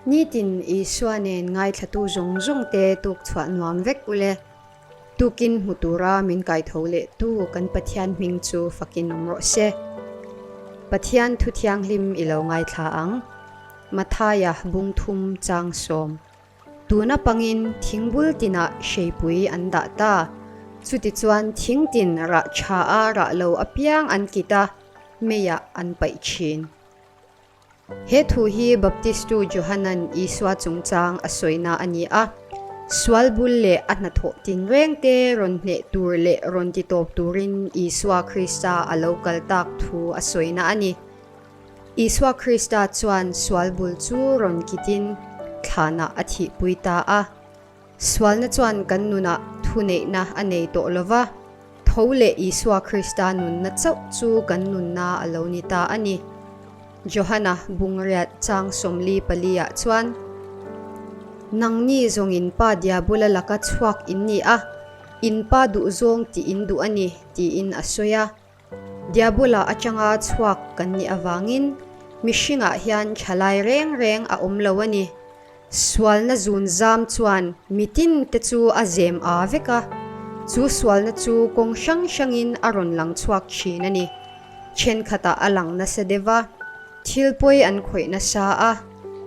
Nitin Isua nen ngaithlatu zawng zawng te tuk chhuah nuam vek ule. Tukin hmu tura min kaitho leh tu kan Pathian hming chu fakin awm rawh se. Pathian thu thianghlim i lo ngaithla ang. Mathaia bungthum chang sawm. Tuna pangin thingbul tinah hreipui an dah ta. Chutichuan thing tin rah tha a rah lo apiang an kit a, meiah an paih thin. He thu hi Baptistu Johanan Isua chungchang a sawina a ni a. Sual bul leh a hnathawh tinrengte rawn hneh tur leh rawn titawp turin Isua Krista a lo kal tak thu a sawina a ni. Isua Krista chuan sual bul chu rawn kitin thlanah a thihpui ta a. Sualna chuan kan nunah thuneihna a nei tawh lo va, tho leh Isua Krista nunna chauh chu kan nunna a lo ni ta a ni. Johana bungriat chang 44 ah chuan, Nangni zawngin Pa Diabula laka chhuak in ni a, in Pa duhzawng tih in duh a ni, tiin a sawi a. Diabula atanga chhuak kan nih avangin mihringah hian thalai reng reng a awm lo a ni. Sualna zun zam chuan mitin te chu a zem a vek a, chu sualna chu kawng hrang hrangin a rawn lang chhuak thin a ni. Thenkhatah a lang nasa deuh va, thil pawi an khawih nasa a,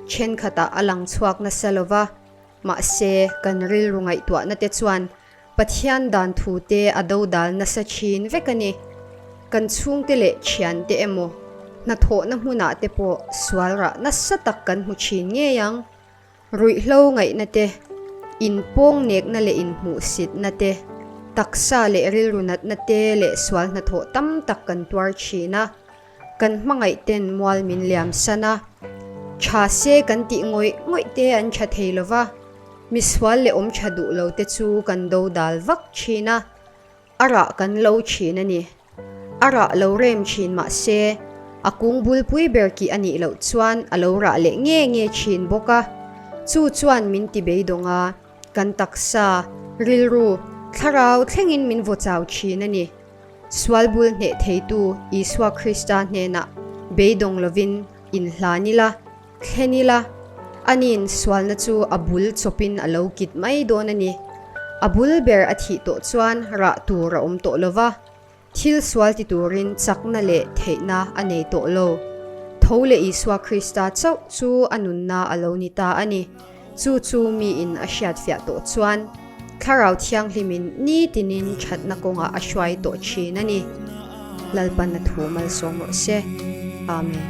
thenkhatah a lang chhuak nasa lo va, mahse kan rilru ngaihtuahna te chuan Pathian dan thu te a dodal nasa thin vek a ni. Kan chhungte leh thiante emaw, hnathawhna hmunah te pawh sual rah nasa tak kan hmu thin ngei ang. Ruihhlo ngaihna te, inpawng nekna leh inhmuhsitna te, taksa leh rilru natna te leh sual hnathawh tam tak kan tuar thin a. Kan hmangaih ten mual min liam san a, tha se kan tih ngawih ngawih te an tha thei lo va, misual leh awm tha duh lo te chu kan do dal vak thin a, a rah kan lo thin a ni. A rah lo rem thin mah se, a kung bulpui ber kih a nih loh chuan a lo rah leh nge nge thin bawk a, chu chuan min ti beidawng a, kan taksa, rilru, thlarau thlengin min vaw chau thin a ni. Sual bul hneh theitu Isua Krista hnenah beidawng lovin inhlan ila, thlen ila, ani'n sualna chu a bul chawpin a lo kit mai dawn a ni. A bul ber a thih tawh chuan rah tur a awm tawh lova, thil sual ti turin chakna leh theihna a nei tawh lo. Tho leh Isua Krista chauh chu a nunna a lo ni ta a ni. Chu chu miin a hriatfiah tawh chuan Thlarau Thianghlimin nitinin thatna kawngah a hruai tawh thin a ni. Lalpan a thu malsawm rawh se. Amen.